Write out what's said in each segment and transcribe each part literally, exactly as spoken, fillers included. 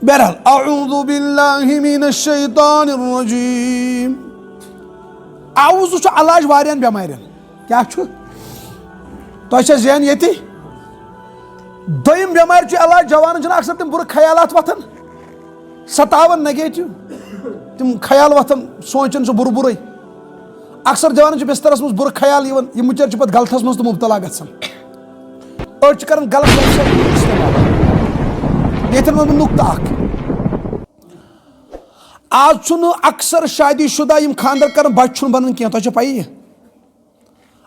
بہرحال، اعوذ باللہ من الشیطان الرجیم۔ اعوذ چھُ علاج واریاہن بٮ۪مارٮ۪ن۔ کیٛاہ چھُ؟ تۄہہِ چھا ذہن ییٚتی؟ دوٚیِم بٮ۪مارِ چھُ علاج، جوانن چھِنہٕ اکثر تِم بُرٕ خیالات وۄتھان، ستاوان، نیگیٹو تِم خیال وۄتھان، سونٛچان چھُ بُرٕ بُرٕے۔ اکثر جوانن چھِ بسترس منٛز بُرٕ خیال یِوان، یِم بِچٲرۍ چھِ پتہٕ غلطس منٛز تہٕ مُبتلا گژھان۔ أڑۍ چھِ کران غلط وسیلہٕ استعمال۔ ییٚتٮ۪ن وَنہٕ بہٕ نُقطہٕ اکھ۔ آز چھُنہٕ اکثر شادی شُدہ یِم خانٛدر کران، بچہِ چھُنہٕ بنان کینٛہہ، تۄہہِ چھےٚ پَیی؟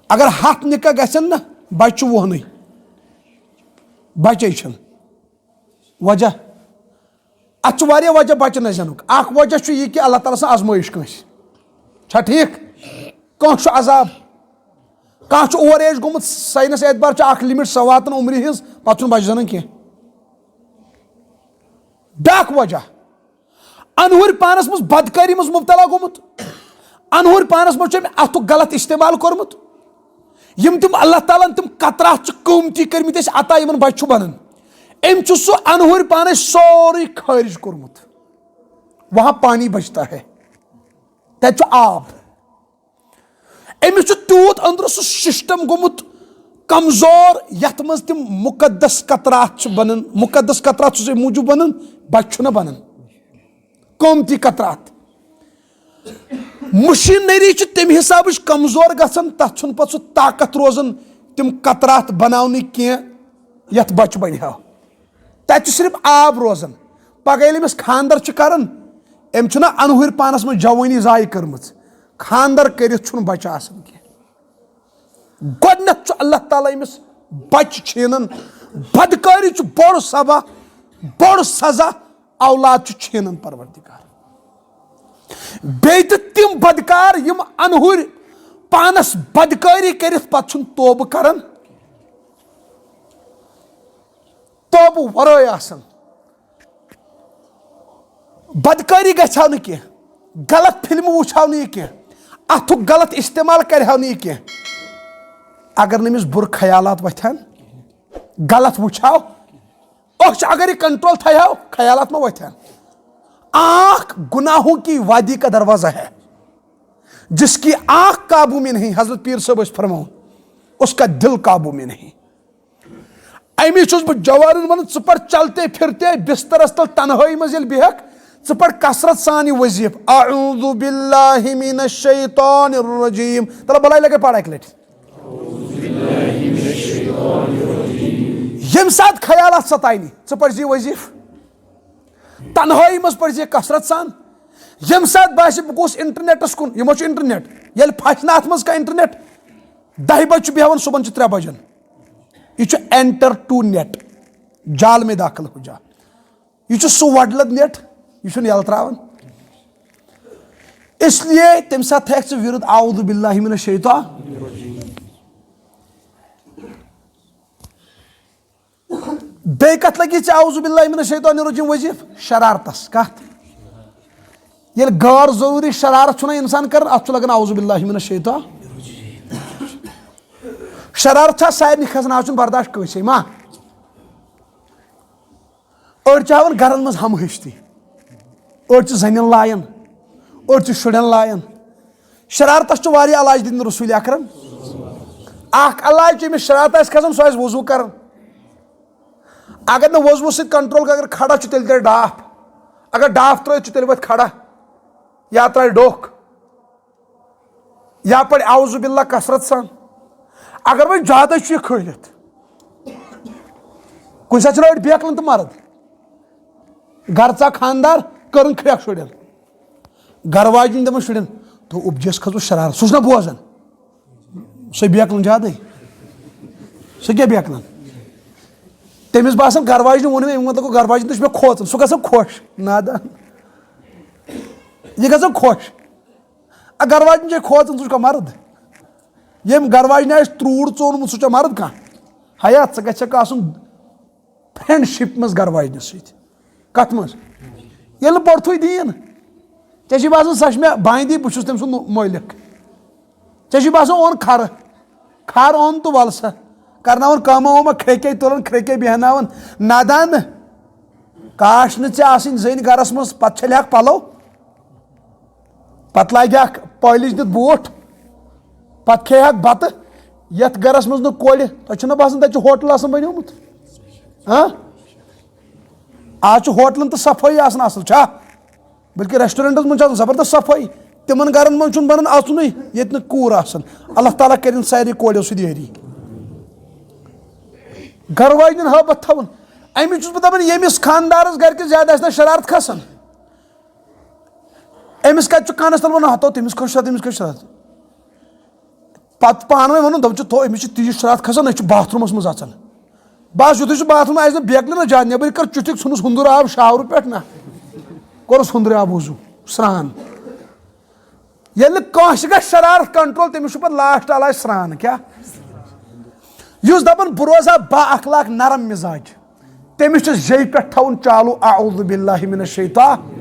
اگر ہَتھ نکاح گژھن نہ، بچہِ چھُ وُہنٕے، بچے چھِنہٕ۔ وجہ؟ اتھ چھُ واریاہ وجہ بچہِ نہ زینُک۔ اکھ وجہ چھُ یہِ کہِ اللہ تعالیٰ سٕنٛز آزمٲیِش کٲنٛسہِ۔ چھا ٹھیٖک؟ کٲنٛسہِ چھُ عذاب، کانٛہہ چھُ اوور ایج گوٚمُت، ساینس اعتبار چھُ اکھ لمٹ، سۄ واتان عمرِ ہٕنٛز، پتہٕ چھُنہٕ بچہِ زینان کینٛہہ۔ بیٛاکھ وجہ، انہُرۍ پانس منٛز بدکٲری منٛز مبتلا گوٚمُت، انہُرۍ پانس منٛز چھُ أمۍ اتھُک غلط استعمال کوٚرمُت۔ یِم تِم اللہ تعالیٰ ہن تِم قطرات چھِ قۭمتی کٔرمٕتۍ اَسہِ عطا، یِمن بچہِ چھُ بنان، أمۍ چھُ سُہ انہُرۍ پانے سورُے خٲرج کوٚرمُت۔ وہاں پانی بچتا ہے، تتہِ چھُ آب۔ أمِس چھُ تیوٗت أنٛدرٕ سُہ سسٹم گوٚمُت کمزور، یتھ منٛز تِم مقدس قطرات چھِ بنان۔ مقدس قطرات چھُ اَمہِ موٗجوٗب بنان، بچہِ چھُنہٕ بنان۔ قۭمتی قطرات۔ مشینری چھِ تمہِ حسابٕچ کمزور گژھان، تتھ چھُنہٕ پتہٕ سُہ طاقت روزان تِم قطرات بناونٕکۍ کینٛہہ یتھ بچہِ بنہِ ہا۔ تتہِ چھُ صرف آب روزان۔ پگاہ ییٚلہِ أمِس خانٛدر چھُ کران، أمۍ چھُنہ انہُرۍ پانس منٛز جوٲنی ضایع کٔرمٕژ، خانٛدر کٔرِتھ چھُنہٕ بچہِ آسان کینٛہہ۔ گۄڈٕنیتھ چھُ اللہ تعالیٰ أمِس بچہِ چھینان۔ بدکٲری چھُ بوٚڑ سبا، بوٚڑ سزا، اولاد چھُ چھینان پروردگار۔ بیٚیہِ تہِ تِم بدکار یِم انہُرۍ پانس بدکٲری کٔرِتھ پتہٕ چھُنہٕ توبہٕ کران، توبہٕ ورٲے آسان۔ بدکٲری گژھِ ہا نہٕ کینٛہہ، غلط فلمہٕ وٕچھ ہا نہٕ یہِ کینٛہہ، اتھُک غلط استعمال کرِ ہا نہٕ یہِ کینٛہہ، اگر نہٕ أمِس بُرٕ خیالات وۄتھِ ہن، غلط وٕچھ ہاو، أچھ اگر یہِ کنٹرول تھایہِ ہاو، خیالات ما وۄتھِ ہن۔ آنکھ گناہوں کی وادی کا دروازہ ہے، جس کی آنکھ قابو میں نہیں، حضرت پیر صٲب ٲسۍ فرماوان، اس کا دل قابو میں نہیں۔ امی چھُس بہٕ جوانن ونان، ژٕ پر چلتے پھرتے بسترس تل تنہٲیی منٛز ییٚلہِ بیہکھ، ژٕ پر کثرت سان یہِ وظیفہٕ، اعوذ باللہ من الشیطان الرجیم۔ تلہ بلاے لگے پڑھ اکہِ لٹہِ۔ ییٚمہِ ساتہٕ خیالات ستاینی، ژٕ پر زِ یہِ وظیفہٕ۔ تنہٲیی منٛز پر زِ یہِ کثرت سان۔ ییٚمہِ ساتہٕ باسہِ بہٕ گوٚوُس انٹرنیٹس کُن، یہِ ما چھُ انٹرنیٹ؟ ییٚلہِ پھسہِ نہٕ اتھ منٛز کانٛہہ انٹرنیٹ، دہہِ بجہِ چھُ بیہوان، صبحن چھُ ترٛےٚ بجن۔ یہِ چھُ enter to net، جال میں داخل ہو جا۔ یہِ چھُ سُہ وۄڈلد net، یہِ چھُنہٕ یَلہٕ ترٛاوان۔ اس لیے تَمہِ ساتہٕ تھٲیَکھ ژٕ ورد اعوذ باللہ من الشیطان۔ بیٚیہِ کَتھ لَگی ژےٚ اعوذ باللہ من الشیطان الرجیم وظیفہٕ؟ شرارتَس۔ کَتھ؟ ییٚلہِ غٲر ضروٗری شرارت چھُنہ اِنسان کران، اَتھ چھُ لَگان اعوذ باللہ من الشیطان۔ شرارت چھا سارنٕے کھسان؟ آز چھُنہٕ برداش کٲنٛسے ما۔ أڑۍ چھِ ہاوان گرن منٛز ہمہٕ ہستی، أڑۍ چھِ زنٮ۪ن لایان، أڑۍ چھِ شُرٮ۪ن لایان۔ شرارتس چھُ واریاہ علاج دِتمٕتۍ رسول اکرم۔ اکھ علاج چھُ، ییٚمِس شرارت آسہِ کھسان، سُہ آسہِ وضو کران۔ اگر نہٕ وضوٗ سۭتۍ کنٹرول کرِ، اگر کھڑا چھُ، تیٚلہِ ترٛٲوِتھ ڈاپھ۔ اگر ڈاپھ ترٛٲوِتھ چھُ، تیٚلہِ وۄتھِ کھڑا یا ترٛاوِ ڈوکھ۔ یا پرِ اعوذ باللہ کثرت سان۔ اگر وۄنۍ زیادَے چھُ یہِ کھٲلِتھ، کُنہِ ساتہٕ چھِنہ أڑۍ بیکلان تہٕ مرد۔ گرٕ ژاو خاندار، کٔرٕن کھرٛٮ۪کھ شُرٮ۪ن۔ گرٕ واجِنۍ دَپان شُرٮ۪ن، "تو اُپجیس کھٔژوٕ شرارت"، سُہ چھُنہ بوزان۔ سُہ بیکلان زیادَے۔ سُہ کیٛاہ بیکلان؟ تٔمِس باسان گرٕ واجنہِ ووٚن مےٚ، اَمہِ مطلب گوٚو گرٕ واجنہِ تہِ چھُ مےٚ کھوژان۔ سُہ گژھان خۄش، نادان۔ یہِ گژھان خۄش۔ اَ، گرٕ واجنہِ چھے کھوژان، ژٕ چھُکھا مرد؟ ییٚمۍ گرٕ واجنہِ آسہِ ترٛوٗر ژوٚنمُت، سُہ چھا مرد کانٛہہ؟ حیا، ژٕ گژھکھ آسُن friendship منٛز گرٕ واجنہِ سۭتۍ۔ کتھ منٛز؟ ییٚلہِ نہٕ پوٚرتھُے دیٖن۔ ژےٚ چھُے باسان، سۄ چھِ مےٚ باندی، بہٕ چھُس تٔمۍ سُنٛد مٲلِک۔ ژےٚ چھُے باسان، اوٚن کھرٕ، کھر اوٚن تہٕ وَلہٕ سا۔ کرناوان کٲمہ وٲمہ، کھرٛکے تُلان، کھرٛکے بیٚہناوان۔ نادان نہٕ۔ کاش نہٕ ژےٚ آسٕنۍ زٔنۍ گرس منٛز، پتہٕ چھلہِ ہاکھ پلو، پتہٕ لاگہِ ہاکھ پٲلِش دِتھ بوٗٹھ، پتہٕ کھیٚیہِ ہاکھ بتہٕ۔ یتھ گرس منٛز نہٕ کورِ، تۄہہِ چھُنہ باسان تتہِ چھُ ہوٹل آسان بنیومُت؟ ہاں؟ آز چھُ ہوٹلن تہٕ صفٲیی آسان اصل، چھا؟ بلکہِ ریسٹورنٹس منٛز چھِ آسان زبردست صفٲیی۔ تِمن گرن منٛز چھُنہٕ بنان اژنُے ییٚتہِ نہٕ کوٗر آسان۔ اللہ تعالیٰ کٔرِن سارے کورٮ۪و سۭتۍ یٲری۔ گرٕ واجنٮ۪ن ہٲبتھ تھاوُن۔ أمِس چھُس بہٕ دپان، ییٚمِس خاندارس گرِ کہِ زیادٕ آسہِ نہ شرارت کھسان، أمِس کتہِ چھُ کانس تل ونان، ہتو تٔمِس کھٔژ شرارت، تٔمِس کھٔژ شرارت۔ پتہٕ پانہٕ ؤنۍ ونُن، دپُن چھُ، تھو، أمِس چھِ تیٖژ شرارت کھسان، أسۍ چھِ باتھ روٗمس منٛز اژان۔ بس یُتھُے سُہ باتھ روٗم آسہِ نہٕ بیکلہِ نہ زیادٕ، نٮ۪برٕے کٔر چُٹھِک، ژھُنُس ہُنٛدُر آب شاورٕ پٮ۪ٹھ نہ، کوٚرُس ہُنٛدرِ آب وضوٗ، سرٛان۔ ییٚلہِ نہٕ کٲنٛسہِ گژھِ شرارت کنٹرول، تٔمِس چھُ پتہٕ لاسٹ علاج سرٛان۔ کیٛاہ؟ یُس دپان بہٕ روزٕ ہا با اخلاق نرم مزاج، تٔمِس چھُ زیٚیہِ پٮ۪ٹھ تھاوُن چالوٗ، اعوذ باللہ من الشیطان۔